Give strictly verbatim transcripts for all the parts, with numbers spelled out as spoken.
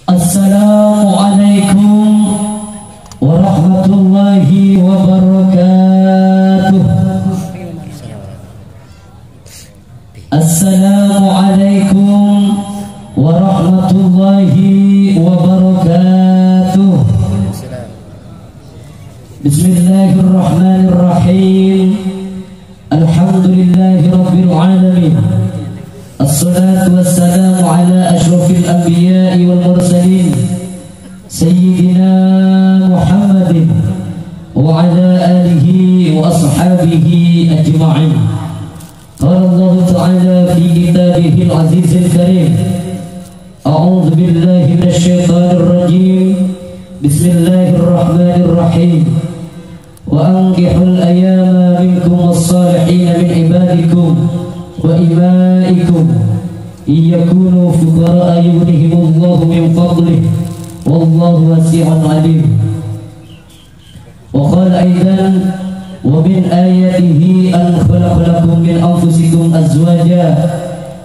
Assalamualaikum warahmatullahi wabarakatuh. Assalamualaikum warahmatullahi wabarakatuh. Bismillahirrahmanirrahim. Alhamdulillahirabbil alamin. Assalatu wassalamu ala asyrafil anbiya'i wal mursalin, Sayyidina Muhammadin wa ala alihi wa ashabihi ajma'in. Qala Allahu ta'ala fi kitabihil azizil karim. A'udzu billahi minasy syaithanir rajim. Bismillahirrahmanirrahim. Wa ankihul ayama minkum was-salihin min ibadikum wa ima'ikum, in yakunu fuqara'a yughnihimullahu min fadlih, wallahu wasi'un alim. Wa qala aidan, wa min ayatihi an khalaqa lakum min anfusikum azwaja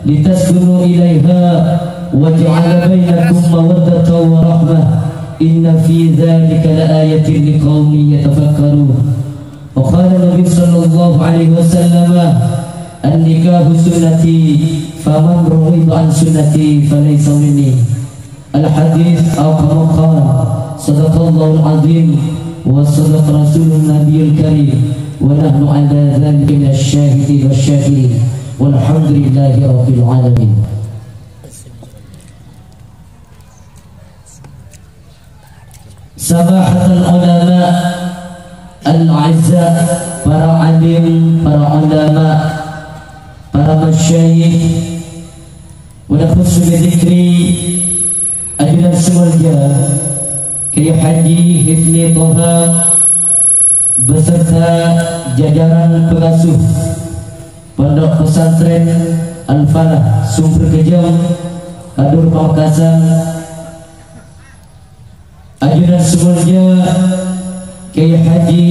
litaskunu ilaiha wa ja'ala bainakum mawaddatan wa rahmah, inna fi dzalika laayatin liqaumin yatafakkarun. Wa qala Nabi sallallahu alaihi wasallam, an-nikahu sunnati, faman raghiba an sunnati falaysa minni. Al-hadits, aw kama qal. Sadaqallahul azim wa sadaqa rasulun nabiyul karim, wa nahnu ala dzalika minasy syahidin wasy syakirin, walhamdulillahi rabbil alamin. Samahatul ulama al-a'izza, para alim, para ulama, para masyayikh, wa nakhussu bi dzikri ajunan sè molja Kiai Haji Hifni Toha beserta jajaran pengasuh Pondok Pesantren Al-Falah Sumber Kejang, Kadur Pamekasan, ajunan sè molja Kiai Haji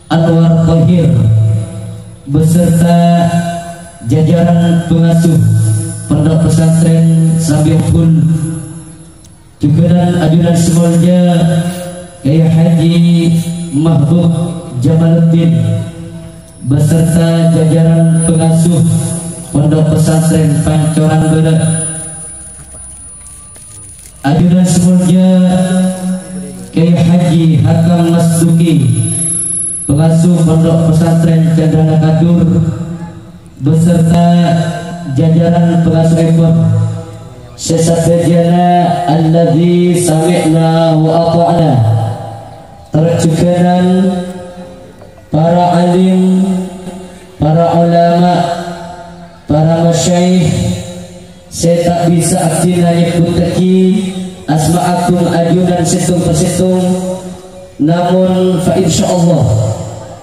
Anwar Thohir beserta jajaran pengasuh Pondok Pesantren Sambiumpul, jughân ajunan sè molja Kiai Haji Mahbub Jamaluddin beserta jajaran pengasuh Pondok Pesantren Pancoran Bârâ. Ajunan sè molja Kiai Haji Hakam Masduki, pengasuh Pondok Pesantren Cendana Kadur, beserta jajaran pengasuhèpon sè sadhâjâna, alladzi sami'na wa atha'na. Tor jughânan para alim, para ulama, para masyayikh sè ta' bisa abdhina nyebbhuttaghi asma agung ajunan sèttong-pasèttong, namong fa insyaallah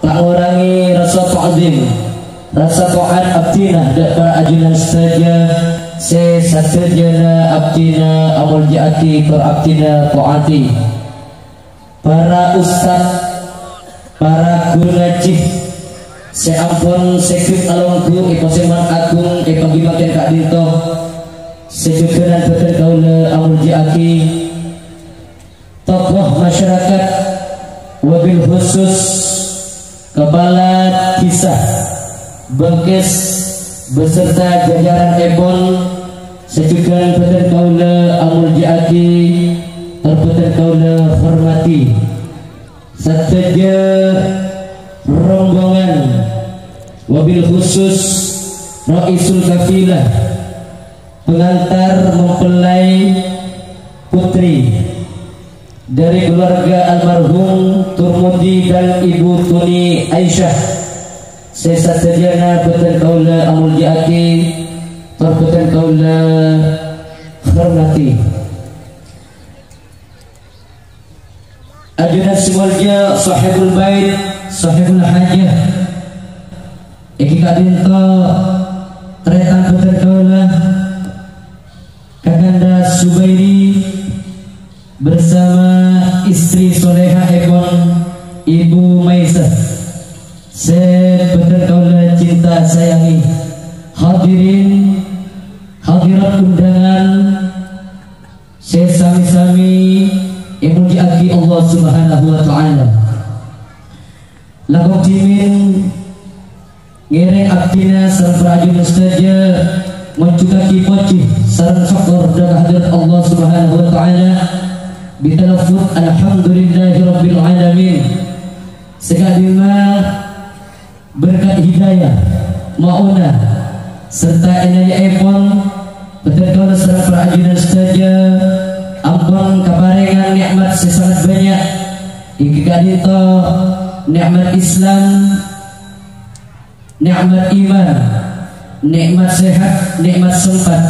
ta' ngorangè rasa ta'zim, rasa ta'at abdhina dâ' para ajunan sadhâjâ sè sadhâjâna abdhina amolja'aghi tor abdhina ta'ati. Para ustad, para ghuru ngajhi sè ampon sèghut alongghu è posèman agung èpangghi mangkèn ka'dinto, sè jughânan bhâdhân kaulâ amolja'aghi, tokoh masyarakat, wabil khusus Kepala Dhisa Bengkes beserta jajaranèpon sè jughân bhâdhân kaulâ amolja'aghi, tor bhâdhân kaulâ hormati. Sadhâjâ rombongan, wabil khusus Raisul Kafilah, pengantar mempelai putri dari keluarga almarhum Turmudi dan Ibu Tuni Aisyah, sè sadhâjâna bhâdhân kaulâ amolja'aghi, tor bhâdhân kaulâ hormati. Ajunan sè molja Sahibul Bait, Sahibul Hajah, èngghi ka'dinto tarètan bhâdhân kaulâ, Kakanda Zubairi bersama istri solehaèpon, Ibu Maisah, sè bhâdhân kaulâ cinta sayangi. Hadirin, hadirat undangan, sè sami-sami èmoljâ'aghi Allah Subhanahu wa Ta'ala. Langkong dhimèn ngèrèng abdhina sareng para ajunan sadhâjâ ngonjhugaghi pojhi sareng sokkor dâ' ka hadrat Allah Subhanahu wa Ta'ala, bi talaffuz, "Alhamdulillahirabbil alamin." Sè ka'dimma, berkat hidayah, ma'unah, serta inaya'èpon, bhâdhân kaulâ sareng para ajunan sadhâjâ ampon kaparèngan nè'mat sè sanget bânnya', èngghi ka'dinto nè'mat Islam, nè'mat iman, nè'mat sehat, nè'mat sempat,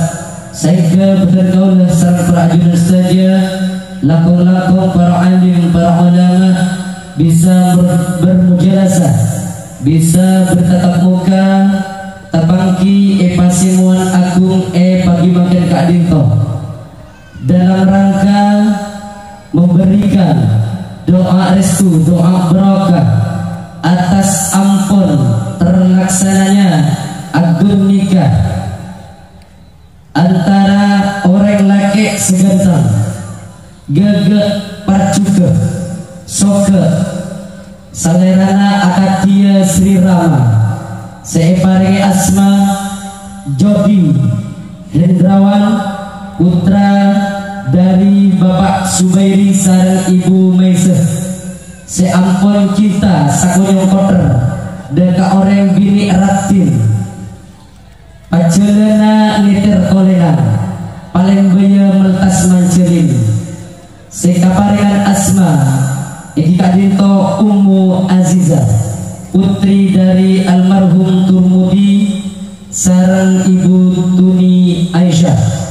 saèngghâ bhâdhân kaulâ sareng para ajunan sadhâjâ, langkong-langkong para alim, para ulama, bisa ber-, bermujalasah, bisa bertatap muka, tapangghi è pasèmowan agung è pagi mangkèn ka'dinto. Dalam rangka memberikan doa restu, doa barokah atas ampon terlaksananya akdun nikah antara orèng lakè' sè ghânteng, ghâghâ, parjhughâ, soghâ, salèrana akadhiyâ Sri Rama, sè èparèngè asma Jodi Hendrawan, putra dhâri Bapa' Subairi sareng Ibu Maisa, sè ampon cinta sakonyong kotther dâ' ka orèng binè' raddhin. Pajhâlâna nèter tolènan, palèng bâyâ meltas manjhâlin. Sè kaparèngan asma èngghi ka'dinto Ummu Azizah, putri dhâri almarhum Turmudi sareng Ibu Tuni Aisyah.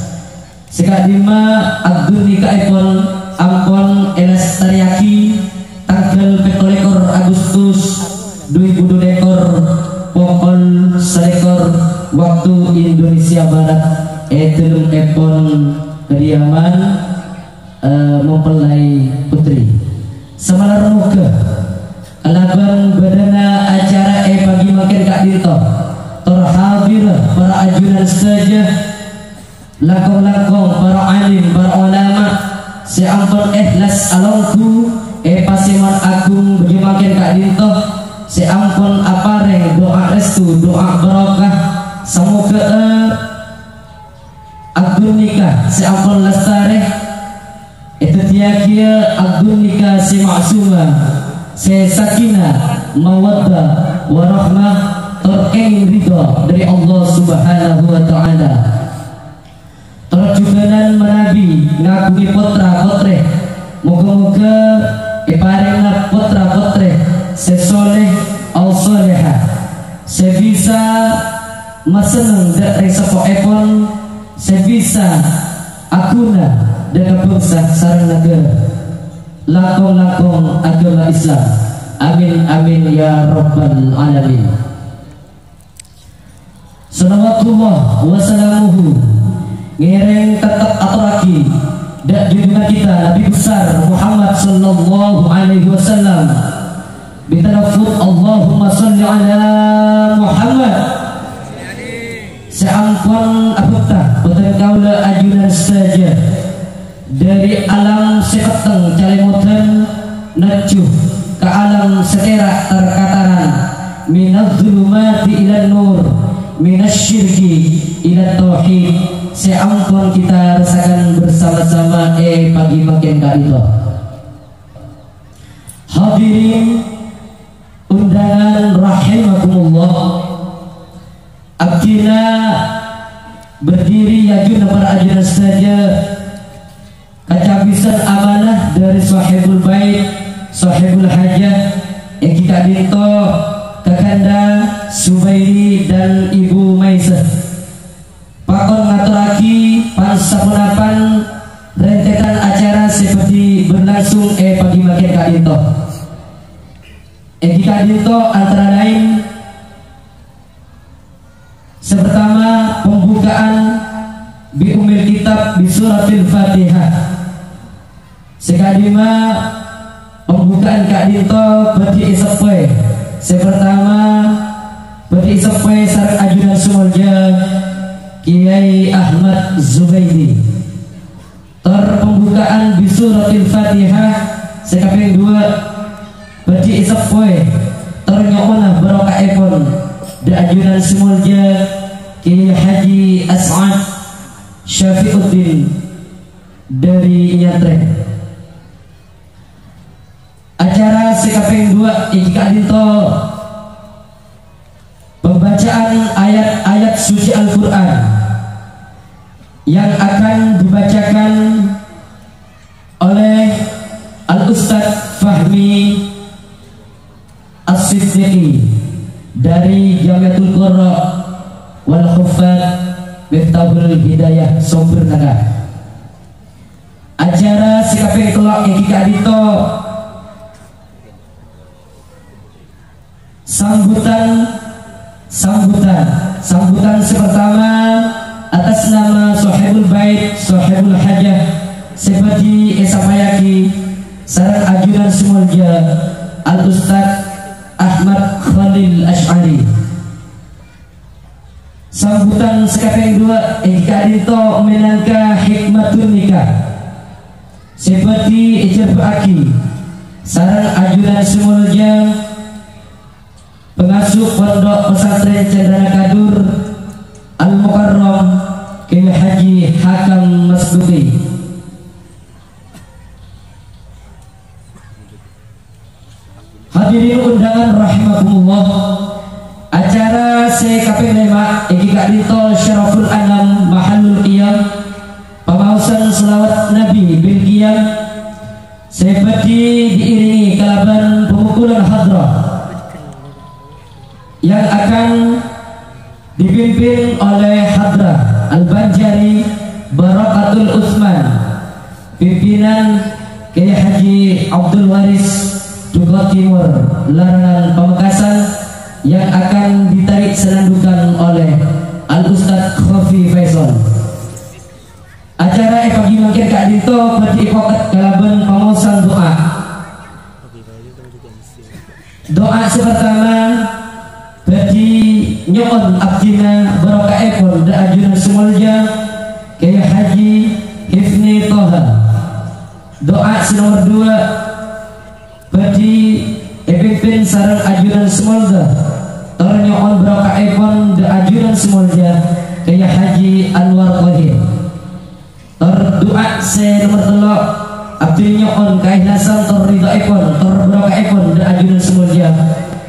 Sè ka'dimma akdun nikahèpon ampon èlastarèyaghi tangghâl pètto lèkor Agustus du èbu du lèkor, pokol salèkor waktu Indonesia Barat, è dhâlemmèpon Kadiaman, eh, mempelai putri. Samalar moghâ kalabân bâdâna acara è pagi mangkèn ka'dinto, tor hadir para ajunan sadhâjâ, langkong-langkong para alim, para ulama sè ampon èhlas alongghu è pasèmowan agung bâgi mangkèn ka'dinto, sè ampon aparèng du'a restu, du'a barokah, samoghâ'â akdun nikah sè ampon lastarè èdhâddhiyâghiyâ akdun nikah sè ma'sumah, sè sakinah, mawaddah, warahmah, tor kèngèng ridho dhâri Allah Subhanahu wa Ta'ala. Tor jhughân manabi ngaghungè pottra-pottrè, moghâ-moghâ èparèngana pottra-pottrè sè soleh, al-solehah, sè bisa masenneng dâ' rèng seppoèpon, sè bisa aghuna dâ' ka bhângsa sareng naghârâ, langkong-langkong aghâma Islam. Amin, amin, ya rabbal alamin. Shalawatullah wa salamuhu ngèrèng tettep atorraghi dâ' junjungan kita Nabi besar Muhammad sallallahu alaihi wasallam. Bitalaffuz, "Allahumma shalli ala Muhammad." Sè ampon abhâkta bhâdhân kaulâ ajunan sadhâjâ, dhâri alam sè petteng calèmodhân nojjhu ka alam sè tèra' tar-kataran, minadz-dzulumati ilan nur, minasy-syirki ilat tauhid, sè ampon kita rasakan bersama-sama è pagi mangkèn ka'dinto. Hadirin undangan rahimakumullah, abdhina berdiri, yâ, jhunah para ajunan sadhâjâ, kacabisân amanah dhâri Sohibul Bait, Sohibul Hajah, èngghi ka'dinto Kakanda Subairi dan Ibu Maisah. Pakon ngatorraghi pan-saponapan rentetan acara sè bhâdhi berlangsung è pagi mangkèn ka'dinto. Èngghi ka'dinto antara lain, sè pertama, pembukaan bi Ummil Kitab bi Suratil Fatihah. Sè ka'dimma pembukaan ka'dinto bhâdhi èseppè. Sè pertama, bhâdhi èseppè sareng ajunan sè molja Kiai Ahmad Zubaidi. Tor pembukaan bi suratil Fatihah sè kapèng duwâ', bhâdhi èseppowè tor nyo'ona barokahèpon dhâ' ajunan sè molja Kiai Haji As'ad Syafiuddin dhâri Nyatrèn. Acara sè kapèng duwâ' èngghi ka'dinto pembacaan ayat-ayat suci Al-Qur'an yang akan dibacakan oleh Al-Ustadz Fahmi As-Siddiqi dari Jamiatul Qurra wal Huffaz Miftahul Hidayah Sumber Naga. Acara sè kapèng tello' èngghi ka'dinto sambutan, sambutan, sambutan sè pertama atas nama Sohibul Bait, Sohibul Hajah, sè bhâdhi èsampayaghi sareng ajunan sè molja Al Ustadz Ahmad Khalil Asy'ari. Sambutan sè kapèng duwâ' èngghi ka'dinto mènangka hikmatun nikah sè bhâdhi èjhârbâ'âghi sareng ajunan sè molja pangasuh Pondok Pesantren Cendana Kadur Al Mukarram Kiai Haji Hakam Masduki. Hadirin undangan rahimakumullah, acara sè kapèng lèma' èngghi ka'dinto Syaraful Anam Mahallul Qiyam, pamaosan shalawat Nabi bil qiyam, sè bhâdhi diiringi kalabân pemukulan hadrah yang akan dipimpin oleh Hadrah Al-Banjari Barakatul Utsman, pimpinan Kiai Haji Abdul Waris Duko Timur, Larangan Pamekasan, yang akan ditarik senandukan oleh Al Ustadz Khofi Faisal. Acara è pagi mangkèn ka'dinto bhâdhi èpokèt kalabân pamaosan du'a. Du'a sè pertama bhâdhi nyo'on abdhina barokahèpon dhâ' ajunan sè molja Kiai Haji Hifni Toha. Du'a sè nomor duwâ' bhâdhi èpimpin sareng ajunan sè molja, tor nyo'on barokahèpon dhâ' ajunan sè molja Kiai Haji Anwar Thohir. Tor du'a sè nomor tello', abdhi nyo'on kaèhlasan tor ridha'èpon tor barokahèpon dhâ' ajunan sè molja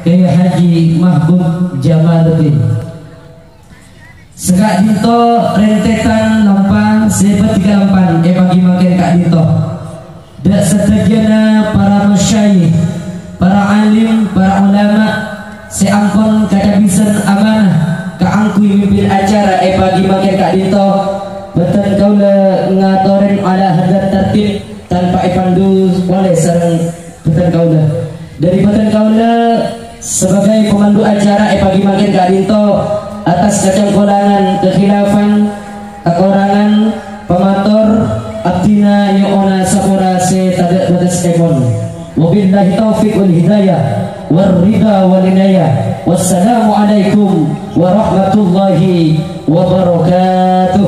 Kiai Haji Mahbub Jamaluddin. Saka'dinto rèntètan lampa sè bhâdhi kalampan è pagi mangkèn ka'dinto. Dhâ' sadhâjâna para masyayikh, para alim, para ulama sè ampon kacabisân amanah kaangghuy mimpin acara è pagi mangkèn ka'dinto, bhâdhân kaulâ ngatorè ala hadzat tartib tanpa èpandu polè sareng bhâdhân kaulâ. Dhâri bhâdhân kaulâ sebagai pemandu acara è pagi mangkèn ka'dinto, atas kacangkolangan, kekhilafan, kakorangan, pamator, abdhina nyo'ona sapora sè tadhâ' bâtessèpon. Wabillahi taufiq wal hidayah, war ridha wal inayah. Wassalamualaikum warahmatullahi wabarakatuh.